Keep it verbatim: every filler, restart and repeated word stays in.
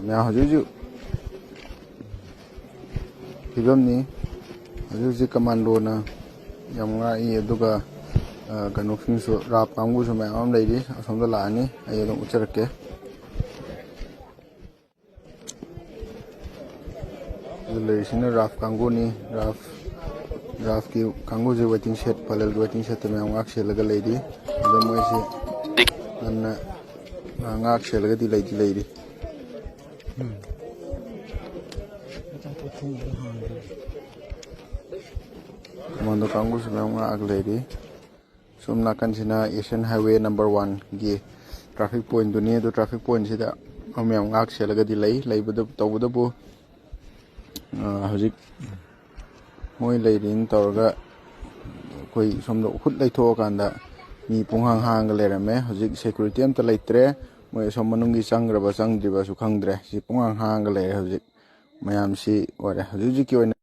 ꯃꯌꯥꯝ ꯍꯧꯖꯤꯛ ꯍꯧꯖꯤꯛ ꯐꯤꯕꯝꯅꯤ꯫ ꯍꯧꯖꯤꯛ ꯍꯧꯖꯤꯛ ꯀꯃꯥꯟꯗꯣꯅ ꯌꯥꯝ ꯉꯥꯛꯏ, ꯑꯗꯨꯒ, ꯑ, ꯀꯩꯅꯣꯁꯤꯡꯁꯨ, ꯔꯥꯞ ꯀꯥꯡꯕꯨꯁꯨ ꯃꯌꯥꯝ ꯑꯃ ꯂꯩꯔꯤ, ꯑꯁꯣꯝꯗ ꯂꯥꯛꯑꯅꯤ, ꯑꯩ ꯑꯗꯨꯝ ꯎꯠꯆꯔꯛꯀꯦ꯫ ꯑꯗꯨ ꯂꯩꯔꯤꯁꯤꯅ ꯔꯥꯞ ꯀꯥꯡꯕꯨꯅꯤ꯫ ꯔꯥꯞ, ꯔꯥꯞꯀꯤ ꯀꯥꯡꯕꯨꯁꯦ ꯋꯦꯇꯤꯡ ꯁꯦꯠ, ꯄꯂꯦꯜꯒꯤ ꯋꯦꯇꯤꯡ ꯁꯦꯠꯇ ꯃꯌꯥꯝ ꯉꯥꯛ ꯁꯦꯜꯂꯒ ꯂꯩꯔꯤ꯫ ꯑꯗꯣ ꯃꯣꯏꯁꯤ ꯉꯟꯅ ꯉꯥꯛ ꯁꯦꯜꯂꯒꯗꯤ ꯂꯩꯗꯤ ꯂꯩꯔꯤ꯫ ꯀꯃꯥꯟꯗꯣ ꯀꯥꯡꯕꯨꯁꯨ ꯃꯌꯥꯝ ꯉꯥꯛꯑꯒ ꯂꯩꯔꯤ꯫ ꯁꯣꯝ ꯅꯥꯀꯟꯁꯤꯅ Asian Highway number one ꯒꯤ traffic point ꯇꯨꯅꯤ꯫ ꯑꯗꯨ traffic point ꯁꯤꯗ ꯃꯌꯥꯝ ꯉꯥꯛ ꯁꯦꯜꯂꯒꯗꯤ ꯂꯩ꯫ ꯂꯩꯕꯗ, ꯇꯧꯕꯇꯕꯨ, ꯑ, ꯍꯧꯖꯤꯛ ꯃꯣꯏ ꯂꯩꯔꯤꯅ ꯇꯧꯔꯒ ꯑꯩꯈꯣꯏ ꯁꯣꯝꯗ ꯎꯐꯨꯠ ꯂꯩꯊꯣꯛꯑꯀꯥꯟꯗ ꯃꯤ ꯄꯨꯡꯍꯥꯡ ꯍꯥꯡꯉꯒ ꯂꯩꯔꯝꯃꯦ꯫ ꯍꯧꯖꯤꯛ security ꯑꯝꯇ ꯂꯩꯇ꯭ꯔꯦ꯫ ꯃꯣꯏ ꯑꯁꯣꯝ ꯃꯅꯨꯡꯒꯤ ꯆꯪꯈ꯭ꯔꯕ ꯆꯪꯗ꯭ꯔꯤꯕꯁꯨ ꯈꯪꯗ꯭ꯔꯦ꯫ ꯁꯤ ꯄꯨꯡꯍꯥꯡ ꯍꯥꯡꯉꯒ ꯂꯩꯔꯦ ꯍꯧꯖꯤꯛ꯫ ꯃꯌꯥꯝꯁꯤ ꯑꯣꯏꯔꯦ ꯍꯧꯖꯤꯛ ꯍꯧꯖꯤꯛꯀꯤ ꯑꯣꯏꯅ꯫